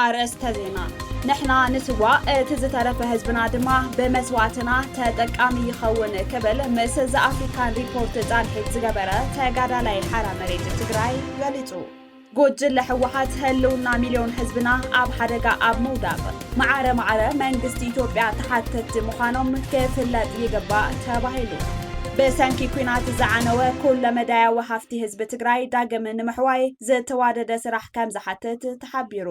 ኣርእስተ ዜና። ንሕና ንስዋእ፣ እቲ ዝተረፈ ህዝብና ድማ ብመስዋእትና ተጠቃሚ ይኸውን ክብል ምስ ዘ ኣፍሪካን ሪፖርት ጻንሒት ዝገበረ ተጋዳላይ ሓራ መሬት ትግራይ ገሊጹ። ጉጅለ ህወሓት ህልውና ሚልዮን ህዝብና ኣብ ሓደጋ ኣብ ምውዳቕ፣ ማዕረ ማዕረ መንግስቲ ኢትዮጵያ ተሓተትቲ ምዃኖም ክፍለጥ ይግባእ ተባሂሉ። ብሰንኪ ኲናት ዝዓነወ ኩለመዳያዊ ሃፍቲ ህዝቢ ትግራይ ዳግም ንምሕዋይ ዝተዋደደ ስራሕ ከም ዝሓትት ተሓቢሩ።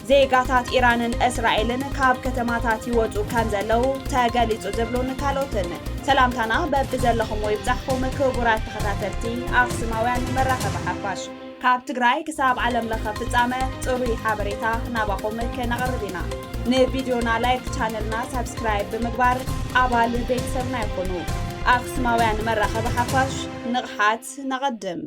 ዜጋታት ኢራንን እስራኤልን ካብ ከተማታት ይወጹ ከም ዘለዉ ተገሊጹ ዝብሉን ካልኦትን። ሰላምታና በብዘለኹምዎ ይብጻሕኩም ክቡራት ተኸታተልቲ ኣኽሱማውያን መራኸቢ ሓፋሽ። ካብ ትግራይ ክሳብ ዓለም ለኸ ፍጻመ ጽሩይ ሓበሬታ ናባኹም ከነቕርብ ኢና። ንቪድዮና ላይክ፣ ቻነልና ሳብስክራይብ ብምግባር ኣባል ቤተሰብና ይኹኑ። ኣኽሱማውያን መራኸቢ ሓፋሽ፣ ንቕሓት ነቐድም።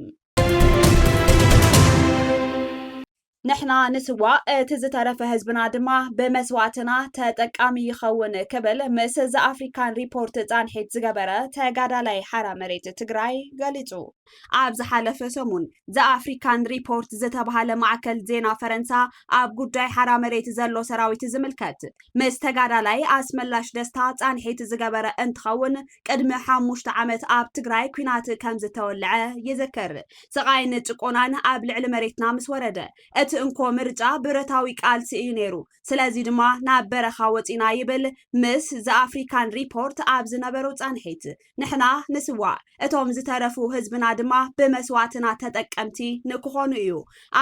ንሕና ንስዋእ፣ እቲ ዝተረፈ ህዝብና ድማ ብመስዋእትና ተጠቃሚ ይኸውን ክብል ምስ ዘ ኣፍሪካን ሪፖርት ጻንሒት ዝገበረ ተጋዳላይ ሓራ መሬት ትግራይ ገሊጹ። ኣብ ዝሓለፈ ሰሙን ዘ ኣፍሪካን ሪፖርት ዝተባሃለ ማዕከል ዜና ፈረንሳ ኣብ ጉዳይ ሓራ መሬት ዘሎ ሰራዊት ዝምልከት ምስ ተጋዳላይ ኣስመላሽ ደስታ ጻንሒት ዝገበረ እንትኸውን፣ ቅድሚ ሓሙሽተ ዓመት ኣብ ትግራይ ኲናት ከም ዝተወልዐ ይዝክር። ስቓይን ጭቆናን ኣብ ልዕሊ መሬትና ምስ ወረደ፣ እቲ እንኮ ምርጫ ብረታዊ ቃልሲ እዩ ነይሩ። ስለዚ ድማ ናብ በረኻ ወጺና ይብል ምስ ዘ ኣፍሪካን ሪፖርት ኣብ ዝነበሮ ጻንሒት። ንሕና ንስዋእ፣ እቶም ዝተረፉ ህዝብና ድማ ብመስዋእትና ተጠቀምቲ ንክኾኑ እዩ።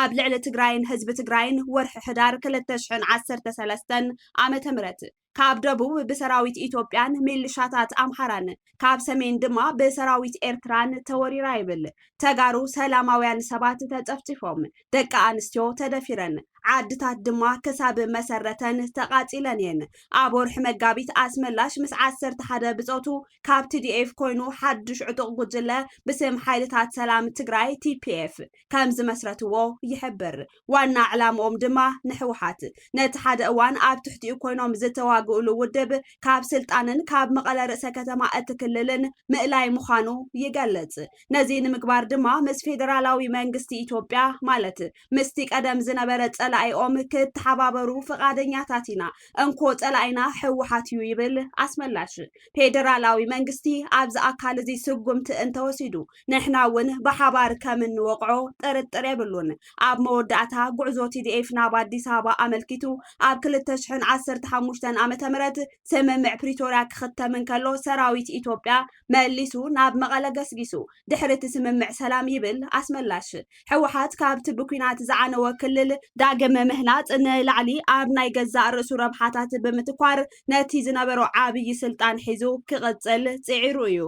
ኣብ ልዕሊ ትግራይን ህዝቢ ትግራይን ወርሒ ሕዳር ክልተ ሽሕን ዓሰርተ ሰለስተን ዓመተ ምህረት ካብ ደቡብ ብሰራዊት ኢትዮጵያን ሚሊሻታት ኣምሓራን፣ ካብ ሰሜን ድማ ብሰራዊት ኤርትራን ተወሪራ ይብል። ተጋሩ ሰላማውያን ሰባት ተጨፍጪፎም፣ ደቂ ኣንስትዮ ተደፊረን፣ ዓድታት ድማ ክሳብ መሰረተን ተቓጺለን እየን። ኣብ ወርሒ መጋቢት ኣስመላሽ ምስ ዓሰርተ ሓደ ብጾቱ ካብ ቲ ዲ ኤፍ ኮይኑ ሓድሽ ዕጡቕ ጉጅለ ብስም ሓይልታት ሰላም ትግራይ፣ ቲ ፒ ኤፍ፣ ከም ዝመስረትዎ ይሕብር። ዋና ዕላምኦም ድማ ንህወሓት፣ ነቲ ሓደ እዋን ኣብ ትሕቲኡ ኮይኖም ዝተዋግእሉ ውድብ፣ ካብ ስልጣንን ካብ መቐለ ርእሰ ከተማ እቲ ክልልን ምእላይ ምዃኑ ይገልጽ። ነዚ ንምግባር ድማ ምስ ፌደራላዊ መንግስቲ ኢትዮጵያ፣ ማለት ምስቲ ቀደም ዝነበረ ጸላኢኦም ክተሓባበሩ ፍቓደኛታት ኢና። እንኮ ጸላኢና ህወሓት እዩ ይብል ኣስመላሽ። ፌደራላዊ መንግስቲ ኣብዚ ኣካል እዚ ስጉምቲ እንተወሲዱ፣ ንሕና እውን ብሓባር ከም እንወቕዖ ጥርጥር የብሉን። ኣብ መወዳእታ ጉዕዞ ቲ ዲ ኤፍ ናብ ኣዲስ ኣበባ ኣመልኪቱ ኣብ ክልተ ሽሕን ዓሰርተ ሓሙሽተን ዓመተ ምህረት ስምምዕ ፕሪቶርያ ክኽተም እንከሎ ሰራዊት ኢትዮጵያ መሊሱ ናብ መቐለ ገስጊሱ። ድሕሪ እቲ ስምምዕ ሰላም ይብል ኣስመላሽ፣ ህወሓት ካብቲ ብኲናት ዝዓነወ ክልል ዳግም ምህናጽ ንላዕሊ ኣብ ናይ ገዛእ ርእሱ ረብሓታት ብምትኳር ነቲ ዝነበሮ ዓብዪ ስልጣን ሒዙ ክቕጽል ጽዒሩ እዩ።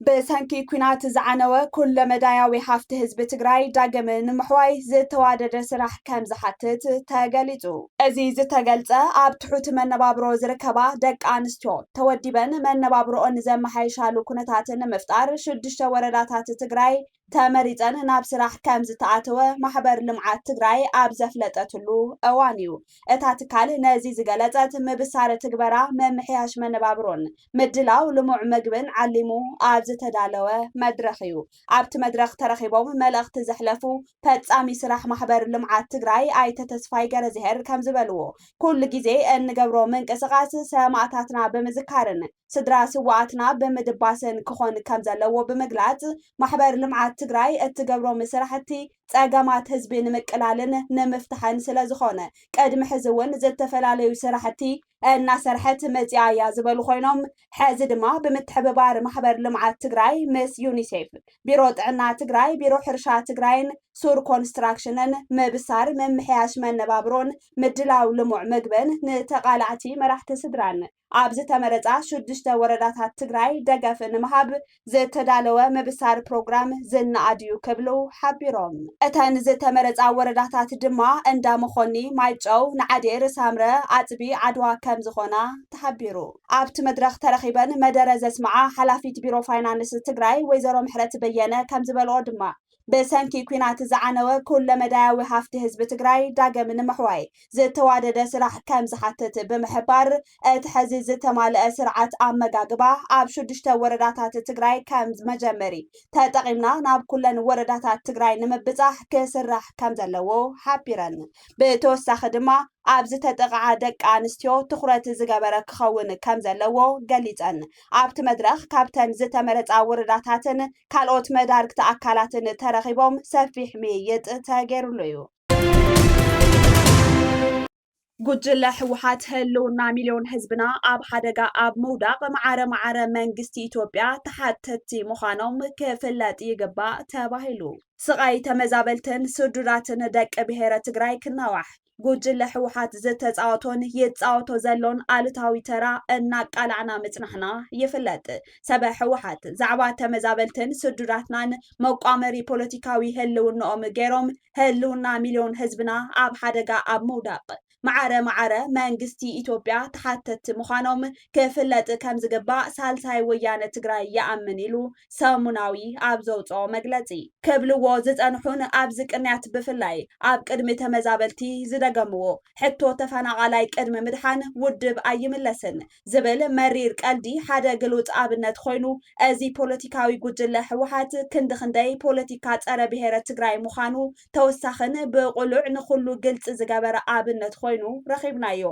ብሰንኪ ኲናት ዝዓነወ ኩለመዳያዊ ሃፍቲ ህዝቢ ትግራይ ዳግም ንምሕዋይ ዝተዋደደ ስራሕ ከም ዝሓትት ተገሊጹ። እዚ ዝተገልጸ ኣብ ትሑት መነባብሮ ዝርከባ ደቂ ኣንስትዮ ተወዲበን መነባብሮኦን ዘመሓይሻሉ ኩነታት ንምፍጣር ሽዱሽተ ወረዳታት ትግራይ ተመሪጸን ናብ ስራሕ ከም ዝተኣተወ ማሕበር ልምዓት ትግራይ ኣብ ዘፍለጠትሉ እዋን እዩ። እታ ትካል ነዚ ዝገለጸት ምብሳር ትግበራ ምምሕያሽ መነባብሮን ምድላው ልሙዕ ምግብን ዓሊሙ ኣብ ዝተዳለወ መድረኽ እዩ። ኣብቲ መድረኽ ተረኺቦም መልእኽቲ ዘሕለፉ ፈጻሚ ስራሕ ማሕበር ልምዓት ትግራይ ኣይተ ተስፋይ ገረዝሄር ከም ዝበልዎ፣ ኩሉ ግዜ እንገብሮ ምንቅስቓስ ሰማእታትና ብምዝካርን ስድራ ስውኣትና ብምድባስን ክኾን ከም ዘለዎ ብምግላጽ፣ ማሕበር ልምዓት ትግራይ እትገብሮም ስራሕቲ ጸገማት ህዝቢ ንምቅላልን ንምፍታሕን ስለ ዝኾነ፣ ቅድሚ ሕዚ እውን ዝተፈላለዩ ስራሕቲ እናሰርሐት መጺኣ እያ ዝበሉ ኮይኖም፣ ሕዚ ድማ ብምትሕብባር ማሕበር ልምዓት ትግራይ ምስ ዩኒሴፍ፣ ቢሮ ጥዕና ትግራይ፣ ቢሮ ሕርሻ ትግራይን ሱር ኮንስትራክሽንን ምብሳር ምምሕያሽ መነባብሮን ምድላው ልሙዕ ምግብን ንተቓላዕቲ መራሕቲ ስድራን ኣብ ዝተመረጻ ሽዱሽተ ወረዳታት ትግራይ ደገፍ ንምሃብ ዝተዳለወ ምብሳር ፕሮግራም ዝነኣድ እዩ ክብሉ ሓቢሮም። እተን ዝተመረጻ ወረዳታት ድማ እንዳ መኾኒ፣ ማይጨው፣ ንዓዴር፣ ሳምረ፣ ኣጽቢ፣ ዓድዋ ከም ዝኾና ተሓቢሩ። ኣብቲ መድረኽ ተረኺበን መደረ ዘስምዓ ሓላፊት ቢሮ ፋይናንስ ትግራይ ወይዘሮ ምሕረት በየነ ከም ዝበልኦ ድማ፣ ብሰንኪ ኲናት ዝዓነወ ኩለመዳያዊ ሃፍቲ ህዝቢ ትግራይ ዳግም ንምሕዋይ ዝተዋደደ ስራሕ ከም ዝሓትት ብምሕባር፣ እቲ ሕዚ ዝተማልአ ስርዓት ኣመጋግባ ኣብ ሽዱሽተ ወረዳታት ትግራይ ከም መጀመሪ ተጠቒምና ናብ ኩለን ወረዳታት ትግራይ ንምብጻሕ ክስራሕ ከም ዘለዎ ሓቢረን። ብተወሳኺ ድማ ኣብ ዝተጠቕዓ ደቂ ኣንስትዮ ትኹረት ዝገበረ ክኸውን ከም ዘለዎ ገሊጸን። ኣብቲ መድረኽ ካብተን ዝተመረጻ ወረዳታትን ካልኦት መዳርግቲ ኣካላትን ተረኺቦም ሰፊሕ ምይይጥ ተገይሩሉ እዩ። ጉጅለ ህወሓት ህልውና ሚልዮን ህዝብና ኣብ ሓደጋ ኣብ ምውዳቕ ማዕረ ማዕረ መንግስቲ ኢትዮጵያ ተሓተትቲ ምዃኖም ክፍለጥ ይግባእ ተባሂሉ። ስቓይ ተመዛበልትን ስዱዳትን ደቂ ብሔረ ትግራይ ክናዋሕ፣ ጉጅለ ህወሓት ዝተፃወቶን ይፃወቶ ዘሎን ኣሉታዊ ተራ እናቃላዕና ምፅናሕና ይፍለጥ። ሰበ ህወሓት ዛዕባ ተመዛበልትን ስዱዳትናን መቋመሪ ፖለቲካዊ ህልውንኦም ገይሮም ህልውና ሚልዮን ህዝብና ኣብ ሓደጋ ኣብ ምውዳቕ ማዕረ ማዕረ መንግስቲ ኢትዮጵያ ተሓተትቲ ምዃኖም ክፍለጥ ከም ዝግባእ ሳልሳይ ወያነ ትግራይ ይኣምን ኢሉ ሰሙናዊ ኣብ ዘውፅኦ መግለፂ። ክብልዎ ዝፀንሑን ኣብዚ ቅንያት ብፍላይ ኣብ ቅድሚ ተመዛበልቲ ዝደገምዎ ሕቶ ተፈናቓላይ ቅድሚ ምድሓን ውድብ ኣይምለስን ዝብል መሪር ቀልዲ ሓደ ግሉጽ ኣብነት ኮይኑ፣ እዚ ፖለቲካዊ ጉጅለ ህወሓት ክንዲ ክንደይ ፖለቲካ ጸረ ብሔረ ትግራይ ምዃኑ ተወሳኽን ብቕሉዕ ንኹሉ ግልጺ ዝገበረ ኣብነት ኮይኑ ረኺብናዮ።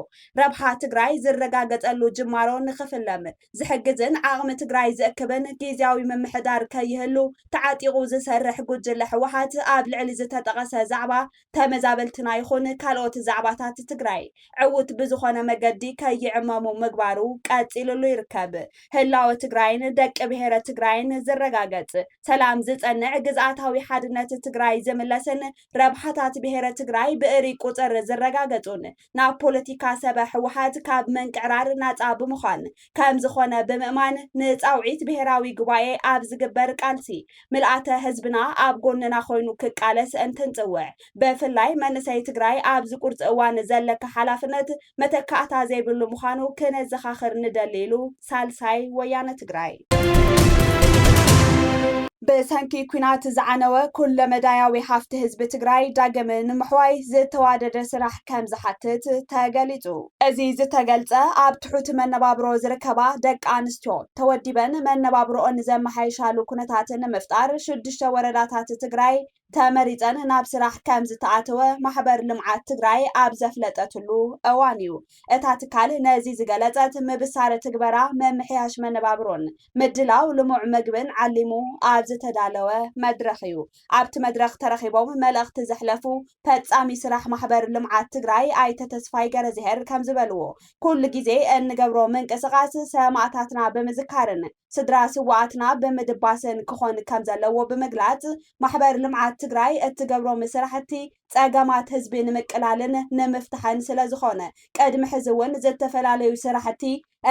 ረብሓ ትግራይ ዝረጋገጸሉ ጅማሮ ንኽፍለም ዝሕግዝን ዓቕሚ ትግራይ ዝእክብን ግዝያዊ ምምሕዳር ከይህሉ ተዓጢቑ ዝሰርሕ ጉጅለ ህወሓት ኣብ ልዕሊ ዝተጠቐሰ ዛዕባ ተመዛበልትና ይኹን ካልኦት ዛዕባታት ትግራይ ዕዉት ብዝኾነ መገዲ ከይዕመሙ ምግባሩ ቀፂልሉ ይርከብ። ህላወ ትግራይን ደቂ ብሔረ ትግራይን ዝረጋገፅ፣ ሰላም ዝፀንዕ፣ ግዝኣታዊ ሓድነት ትግራይ ዝምለስን ረብሓታት ብሔረ ትግራይ ብእሪ ቁፅር ዝረጋገፁን ናብ ፖለቲካ ሰበ ህወሓት ካብ ምንቅዕራር ናፃ ብምዃን ከም ዝኾነ ብምእማን ንፃውዒት ብሔራዊ ጉባኤ ኣብ ዝግበር ቃልሲ ምልኣተ ህዝብና ኣብ ጎንና ኮይኑ ክቃለስ እንትንፅውዕ፣ ብፍላይ መንእሰይ ትግራይ ኣብዚ ቁርፂ እዋን ዘለካ ሓላፍነት መተካእታ ዘይብሉ ምዃኑ ክነዘኻኽር ንደሊ ኢሉ ሳልሳይ ወያነ ትግራይ። ብሰንኪ ኲናት ዝዓነወ ኩለመዳያዊ ሃፍቲ ህዝቢ ትግራይ ዳግም ንምሕዋይ ዝተዋደደ ስራሕ ከም ዝሓትት ተገሊጹ። እዚ ዝተገልጸ ኣብ ትሑት መነባብሮ ዝርከባ ደቂ ኣንስትዮ ተወዲበን መነባብሮኦን ዘመሓይሻሉ ኩነታት ንምፍጣር ሽዱሽተ ወረዳታት ትግራይ ተመሪጸን ናብ ስራሕ ከም ዝተኣተወ ማሕበር ልምዓት ትግራይ ኣብ ዘፍለጠትሉ እዋን እዩ። እታ ትካል ነዚ ዝገለጸት ምብሳር ትግበራ ምምሕያሽ መነባብሮን ምድላው ልሙዕ መግብን ዓሊሙ ኣብ ዝተዳለወ መድረኽ እዩ። ኣብቲ መድረኽ ተረኺቦም መልእኽቲ ዘሕለፉ ፈጻሚ ስራሕ ማሕበር ልምዓት ትግራይ ኣይተ ተስፋይ ገረዝሄር ከም ዝበልዎ፣ ኩሉ ግዜ እንገብሮ ምንቅስቓስ ሰማእታትና ብምዝካርን ስድራ ስዋኣትና ብምድባስን ክኾን ከም ዘለዎ ብምግላጽ፣ ማሕበር ልምዓት ትግራይ እትገብሮም ስራሕቲ ጸገማት ህዝቢ ንምቅላልን ንምፍታሕን ስለ ዝኾነ፣ ቅድሚ ሕዚ እውን ዝተፈላለዩ ስራሕቲ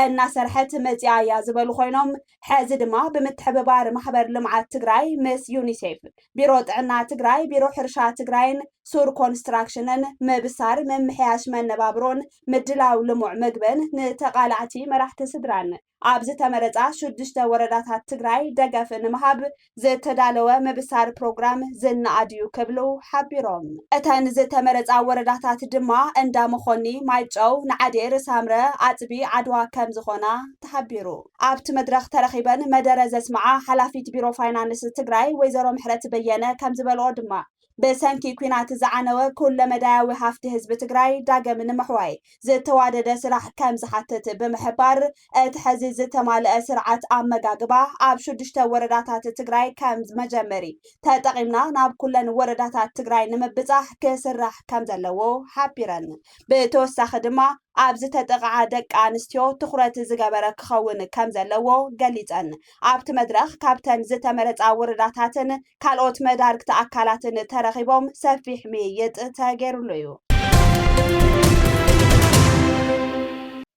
እናሰርሐት መጺኣ እያ ዝበሉ ኮይኖም፣ ሕዚ ድማ ብምትሕብባር ማሕበር ልምዓት ትግራይ ምስ ዩኒሴፍ፣ ቢሮ ጥዕና ትግራይ፣ ቢሮ ሕርሻ ትግራይን ሱር ኮንስትራክሽንን ምብሳር ምምሕያሽ መነባብሮን ምድላው ልሙዕ ምግብን ንተቓላዕቲ መራሕቲ ስድራን ኣብ ዝተመረጻ ሽዱሽተ ወረዳታት ትግራይ ደገፍ ንምሃብ ዝተዳለወ ምብሳር ፕሮግራም ዝነኣድ እዩ ክብሉ ሓቢሮም። እተን ዝተመረጻ ወረዳታት ድማ እንዳ መኾኒ፣ ማይጨው፣ ንዓዴር፣ ሳምረ፣ ኣጽቢ፣ ዓድዋ ከም ዝኾና ተሓቢሩ። ኣብቲ መድረኽ ተረኺበን መደረ ዘስምዓ ሓላፊት ቢሮ ፋይናንስ ትግራይ ወይዘሮ ምሕረት በየነ ከም ዝበልኦ ድማ፣ ብሰንኪ ኲናት ዝዓነወ ኩለመዳያዊ ሃፍቲ ህዝቢ ትግራይ ዳግም ንምሕዋይ ዝተዋደደ ስራሕ ከም ዝሓትት ብምሕባር፣ እቲ ሕዚ ዝተማልአ ስርዓት ኣመጋግባ ኣብ ሽዱሽተ ወረዳታት ትግራይ ከም መጀመሪ ተጠቒምና ናብ ኩለን ወረዳታት ትግራይ ንምብጻሕ ክስራሕ ከም ዘለዎ ሓቢረን። ብተወሳኺ ድማ ኣብ ዝተጠቕዓ ደቂ ኣንስትዮ ትኹረት ዝገበረ ክኸውን ከም ዘለዎ ገሊጸን። ኣብቲ መድረኽ ካብተን ዝተመረጻ ወረዳታትን ካልኦት መዳርግቲ ኣካላትን ተረኺቦም ሰፊሕ ምይይጥ ተገይሩሉ እዩ።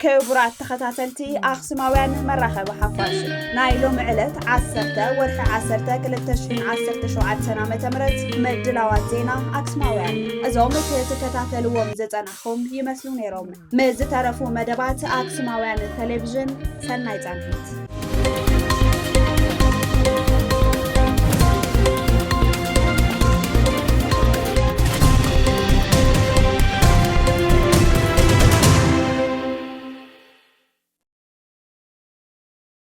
ክቡራት ተኸታተልቲ ኣኽሱማውያን መራኸቢ ሓፋሽ፣ ናይ ሎሚ ዕለት ዓሰርተ ወርሒ ዓሰርተ ክልተ ሽሕን ዓሰርተ ሸውዓተን ዓመተ ምህረት ምድላዋት ዜና ኣኽሱማውያን እዞም ክትከታተልዎም ዝጸናሕኹም ይመስሉ ነይሮም። ምስ ዝተረፉ መደባት ኣኽሱማውያን ቴሌቪዥን ሰናይ ጻንሒት።